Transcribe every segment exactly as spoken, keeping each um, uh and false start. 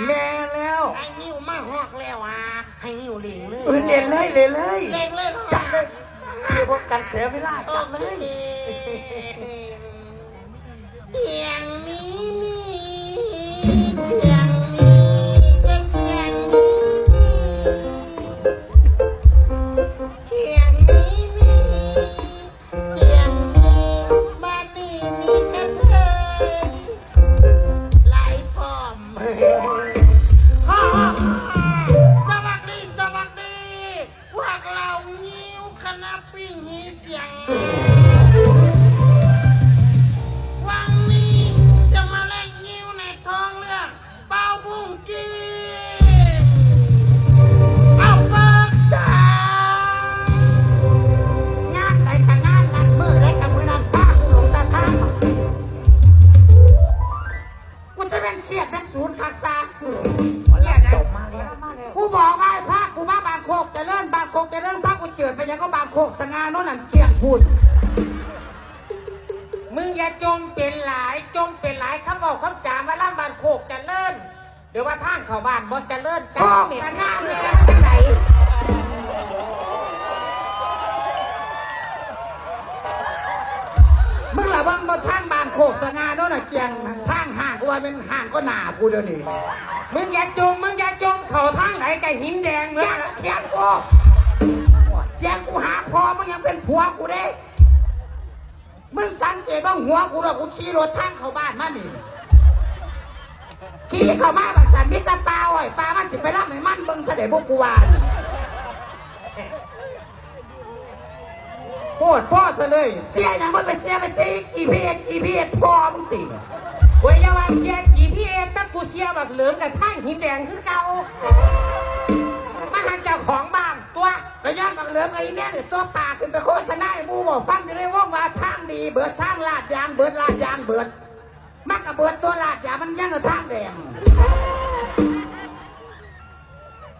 แม่แล้ว ไอ้นิ้วมาฮอกแล้วอ่ะ ให้นิ้วเล่งเลย เออ เล่นเลย เล่นเลย เล่งเลยเหรอ จัดเลย เพื่อป้องกันเสียเวลา จัดเลย โอเค เที่ยงนี้มี เที่ยงนี้ก็เที่ยงนี้มี เที่ยงนี้มี เที่ยงนี้บ้านนี้มีกระเทยหลายพร้อม ฮ่าฮ่าฮ่า สวัสดี สวัสดี พวกเรางิ้วคณะปิ้งมีเสียง วันนี้จะมาเล่นงิ้วในท้องเรื่อง เป่าบุ้งกี้ เอาเบิกสา งานใดก็งานนั้น มื้อใดก็มื้อนั้น พากูหลงตาทาง กูจะเป็นเครียดเป็นศูนย์คักซะ มาแล้ว มาแล้ว กูบอกว่าให้พากูมาบ้านโคกเจริญ บ้านโคกเจริญ พากูเจิดไปยังก็บ้านโคกสง่าโน่นนั่นเกลี้ยงพูน มึงอย่าจมเป็นหลาย จมเป็นหลาย คำเว้าคำจามาล่ำบ้านโคกเจริญ เดี๋ยวว่าทางเข้าบ้านบ่เจริญ โคกสง่าแม่มันจังได มึงละเบิ่งบ่ทางบ้านโคกสง่าโน่นน่ะเกลี้ยง ทางห้างกูว่าเป็นห้างก็หนากูเดี๋ยวนี้ มึงอย่าจม มึงอย่าจม เข้าทางไหนก็หินแดงเหมือน อย่าเถียงกู เถียงกูหาพ่อมึงยังเป็นผัวกูเด้ มึงสังเกตเบิ่งหัวกูเด้อ กูขี่รถทางเข้าบ้านมานี่ ขี่เข้ามาบัดสันมีแต่ป่าอ้อยป่ามัน สิไปล่ำให้มันเบิ่งซะเด้ พวกกูว่านี่ โพดพ่อซะเลย เสียหยังมันไปเสียไปเสีย จีพีเอส จีพีเอส พ่อมึงติ โอ้ย อย่าว่าเสีย จีพีเอส แต่กูเสียบักเหลิมกับทางหินแดงคือเก่า มาหาเจ้าของบ้านตัว ก็ย้อนบักเหลิมกับอีแม่เนี่ยตัวปากขึ้นไปโฆษณาให้หมู่บอกฟังอยู่ในวงว่าทางดีเบิด ทางลาดยางเบิด ลาดยางเบิด มันก็เบิดตัวลาดยาง มันยังกับทางแดง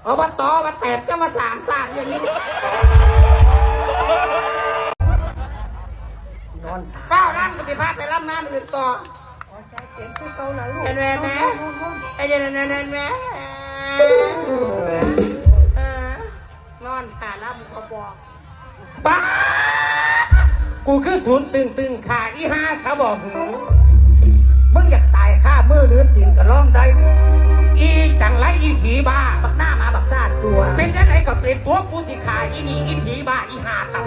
อบต มาแตกจะมาสร้างสร้างอย่างนี้ นอน เก้าล้านก็สิพาไปรับงานอื่นต่อ หัวใจเต้นคือเก่าล่ะลูก เห็นไหมแม่ นอนนอนนอน ไอ้เดี๋ยวนั้นนั้นแม่ เออ นอนขาล่ำเขาบอก ป๊าด กูคือศูนย์ตึงตึงขาอีห้าสะบอกหือ มึงอยากตายค่ามือหรือตีนก็ร้องได้ อีจังไรอีผีบ้า บักหน้าหมาบักซ่าสัว เป็นจังไรก็เป็นตัวกูสิขาอีนี่อีผีบ้าอีห้าตับ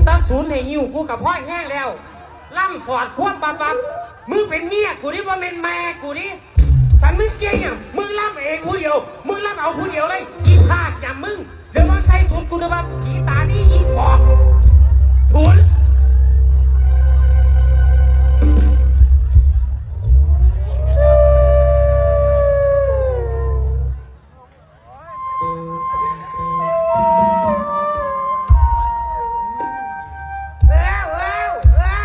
ตาศูนย์ให้หิ้วกูกับพ่อแห้งแล้ว ล่ำสอดควบปับปับ มึงเป็นเมียกูนี่ว่าเป็นแม่กูนี่ แต่มึงเก่งอ่ะ มึงล่ำเองผู้เดียว มึงล่ำเอาผู้เดียวเลย อีพลาดอย่างมึง เดี๋ยวมันใส่สุดกูนึกว่าผีตานี่อีปอบศูนย์ เอ้าเอ้าเอ้า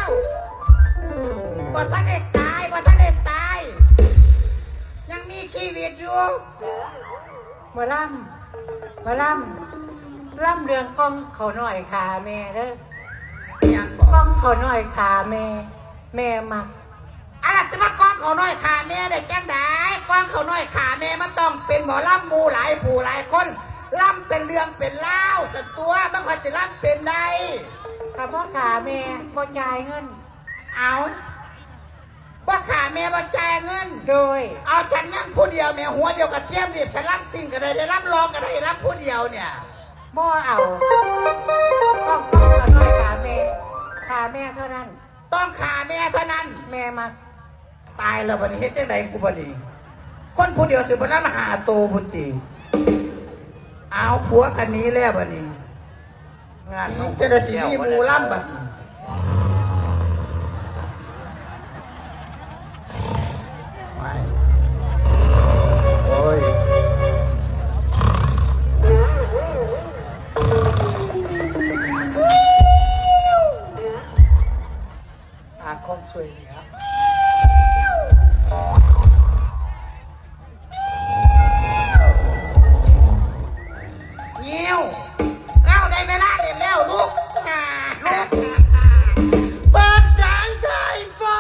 บ่ทันได้ตาย บ่ทันได้ตาย ยังมีชีวิตอยู่ หมอลำ หมอลำ ลำเรื่องกล่องเขาหน่อยค่ะแม่เด้อ อิหยังก่อน กล่องเขาหน่อยค่ะแม่ แม่มัก อะไรสิมากองเขาน้อยขาแม่ได้จังใด กองเขาน้อยขาแม่มันต้องเป็นหมอลำหมู่หลายผู้หลายคน ลำเป็นเรื่องเป็นราวสันตัว มันค่อยสิลำเป็นได้ ค่ะพ่อขาแม่บ่จ่ายเงิน เอา บ่ขาแม่บ่จ่ายเงิน โดย เอาฉันยังผู้เดียวแม่ หัวเดียวกับเทียมดิบ ฉันลำซิ่งก็ได้ ได้ลำร้องก็ได้ ลำผู้เดียวเนี่ย บ่เอา ต้องกองเขาน้อยขาแม่ ขาแม่เท่านั้น ต้องขาแม่เท่านั้น แม่มัก ตายแล้วบัดนี้เฮ็ดจังใดกูบัดนี้ คนผู้เดียวสิบ่นำหาโตพุ้นติ เอาผัวกันหนี้แล้วบัดนี้ งานของ จะได้สิมีหมู่ลำบัดนี้ ไม่ โอ้ย หาความช่วยเหลือ งิ้ว เก้าได้เวลาเล่นแล้วลูก ลูก เปิดแสงไฟฟ้า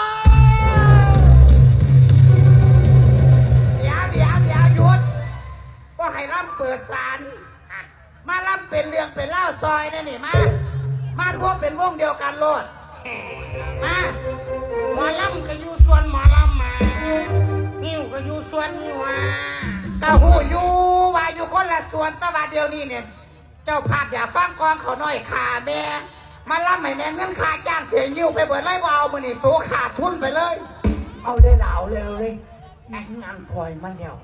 เป็นวงเดียวกันโลด มา หมอลำก็อยู่ส่วนหมอลำมา งิ้วก็อยู่ส่วนงิ้วมา ก็ฮู้อยู่ว่าอยู่คนละส่วน แต่ว่าเดี๋ยวนี้เนี่ย เจ้าภาพอยากฟังกลองข้าวน้อยข้าแม่ มาลำให้แหน่ เงินค่าจ้างเสียงิ้วไปเบิดเลย บ่เอา มื้อนี้สูขาดทุนไปเลย เอาเลยล่ะ เอาเลย เอาเลย งานพลอยมันแล้ว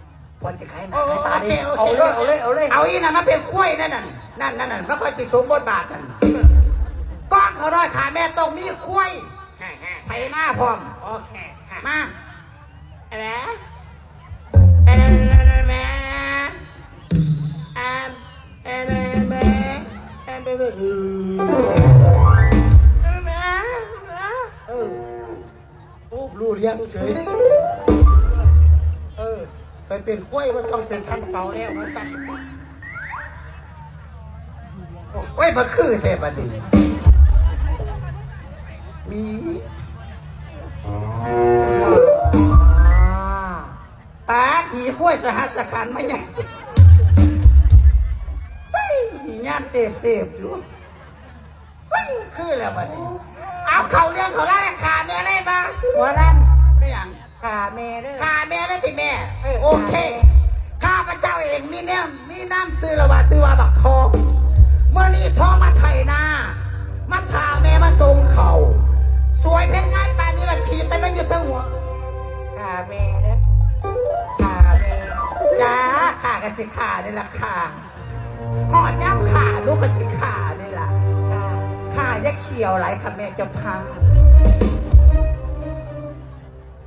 พอจะขายหน้า โอ้ ขายตาดิ โอเค โอเค เอาเลย เอาเลย เอาเลย เอาอีนั่นมาเป็นควายนั่นน่ะ นั่นนั่นน่ะ มันค่อยสิสมบทบาทนั่น กลองข้าวน้อยข้าแม่ต้องมีควาย ฮะ ฮะ ไถนาพร้อม โอเค ฮะ มา อะไร อะไร อะไร อะไร อ่า เออ เออ เออ เออ เออ เออ โอ้ รู้เรื่องเฉย เออ ไปเป็นควายมันต้องเป็นท่านเปาแล้วว่าซั่น โอ้ย มาคือแท้บัดนี้ มี ตาผีควายสหัสขันธ์มาหยัง เฮ้ย มีงานเต็มเสพอยู่ เฮ้ย คือแล้วบัดนี้ เอาเข้าเรื่องเข้าราวแล้ว ข้าแม่เลยบ่ หมอลำ ไม่หยัง ข้าแม่เด้อ ข้าแม่เลยติแม่ เออ โอเค ข้าแม่ ข้าพเจ้าเองมีแนม มีนามชื่อแล้วว่า ชื่อว่าบักทอง มื้อนี้ทองมาไถนา มาถ่าแม่มาส่งข้าว สวยเพ็งงามปานนี้ละ ขี้แต่มันอยู่เทิงหัว ข้าแม่เด้อ ข้าแม่ จ้า ข้าก็สิข้านี่ล่ะข้า ฮอดยามข้าลูกก็สิข้านี่ล่ะ ข้า ข้าอย่าเขียวหลายค่ะแม่เจ้าภาพ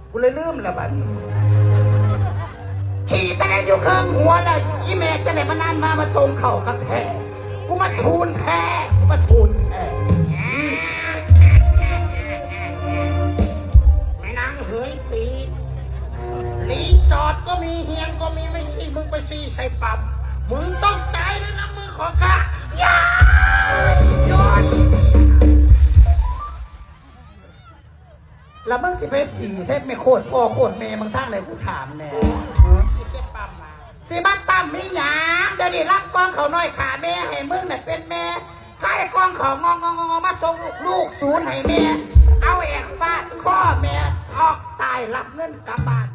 กูเลยลืมละบัดนี้ ขี้แต่แม่อยู่เคิงหัวแล้ว อีแม่จะได้มานั่นมา มาส่งข้าวกับแท้ กูมาทูนแท้ กูมาทูนแท้ แม่นางเหยตี รีสอร์ทก็มี เฮียงก็มี ไม่ซี่ มึงไปซี่ใส่ปั๊ม มึงต้องตายด้วยน้ำมือของข้า อย่า หยุด แล้วมึงสิไปซี่เฮ็ดไม่โคตรพ่อโคตรแม่มึงทางไหน กูถามแน่ สิเสียปั๊มมา สิมาปั๊มมีหยัง เดี๋ยวนี้รับกลองข้าวน้อยข้าแม่ให้มึงน่ะเป็นแม่ ให้กลองข้าวงองององมาส่งลูก ลูกศูนย์ให้แม่ เอาแอกฟาดคอแม่ ออกตายรับเงินกลับบ้าน